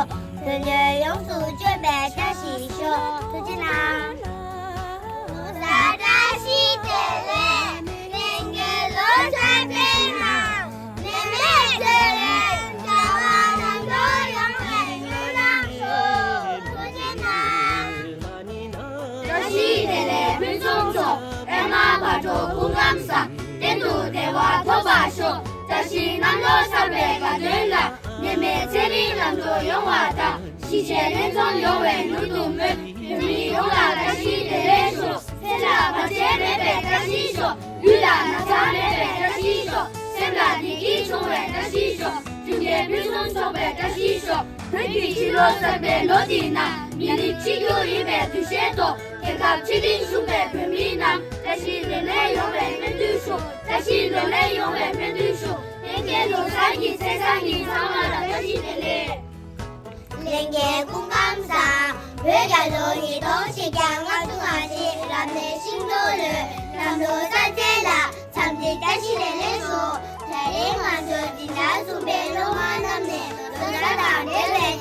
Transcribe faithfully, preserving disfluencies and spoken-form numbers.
བོད་ལུགས་ཡོངས་སུ་སྤྱོད་པའི་བཀྲ་ཤིས་ཤོག་ཐུགས་རྗེ་གནང་། ལོ་གསར་བཀྲ་ཤིས་བདེ་ལེགས། ལྷན་རྒྱས་ལོ་གསར་པའི་ནང་ནད་མེད་ཚེ་རིང་། བྱ་བ་ལམ་འགྲོ་ཡོང་བའི་སྨོན་ལམ་ཞུ། ཐུགས་རྗེ་གནང་། བཀྲ་ཤིས་བདེ་ལེགས་ཕུན་སུམ་ཚོགས། ཨེ་མ་བག་དྲོ་སྐུ་ཁམས་བཟང་། གཏན་དུ་བདེ་བ་ཐོབ་པར་ཤོག་བཀྲ་ཤིས་གནམ་ལོ་གསར་པའི་དགའ་སྟོན་ལ། ནད་མེད་ཚེ་རིང་ལམ་འགྲོ་ཡོང་བ་དང་། ཞི་བྱེད་ལྷན་འཛོམས་ཡོང་བའི་མྱུར་དུ་སྨོན། བོད་མི་ཡོངས་ལ་བཀྲ་ཤིས་བདེ་ལེགས་ཤོག་ཚེ་ལ་བར་ཆད་མེད་པའི་བཀྲ་ཤིས་ཤོག་ལུས་ལ་ན་ཚ་མེད་པའི་བཀྲ་ཤིས་ཤོག་སེམས་ལ་བདེ་སྐྱིད་འབྱུང་བའི་བཀྲ་ཤིས་ཤོག་འབྱུང་ལྡན་ཕུན་སུམ་ཚོགས་པའི་བཀྲ་ཤིས་ཤོག་བོད་ཀྱི་ཕྱི་ལོ་གསར་པའི་ལོ་འདིའི་ནང་། མི་རིགས་གཅིག་གྱུར་ཡིན་པའི་འདུ་ཤེས་ཐོག་རྒྱལ་ཁབ་ཆེ་འབྲིང་ཞུགས་པའི་བོད་མིའི་ནང་། བཀྲ་ཤིས་བདེ་ལེགས་ཡོང་བའི་སྨོན་འདུན་ཞུ། བཀྲ་ཤིས་ལོ་ལེགས་ཡོང་བའི་སྨོན་འདུན་ཞུ། ལྷན་རྒྱས་ལོ་གསར་གྱི་ཚེས་བཟང་ཉིན་ཚང་མ་ལ་བཀྲ་ཤིས་བདེ་ལེགས། ལྷན་རྒྱས་སྐུ་ཁམས་བཟང་། བོད་རྒྱལ་ལོ་ཉིས་སྟོང་ཆིག་བརྒྱ་ལྔ་བཅུ་ང་གཅིག་རབ་གནས་ཤིང་སྟོང་ལོའི་གནམ་ལོ་གསར་ཚེས་ལ་འཚམས་འདྲི་བཀྲ་ཤིས་བདེ་ལེགས་ཞུ། དེ་རིང་ང་ཚོའི་འཛིན་གྲྭ་གསུམ་པའི་སློབ་མ་རྣམས་ནས་ལོ་གསར་དང་འབྲེལ་བའི་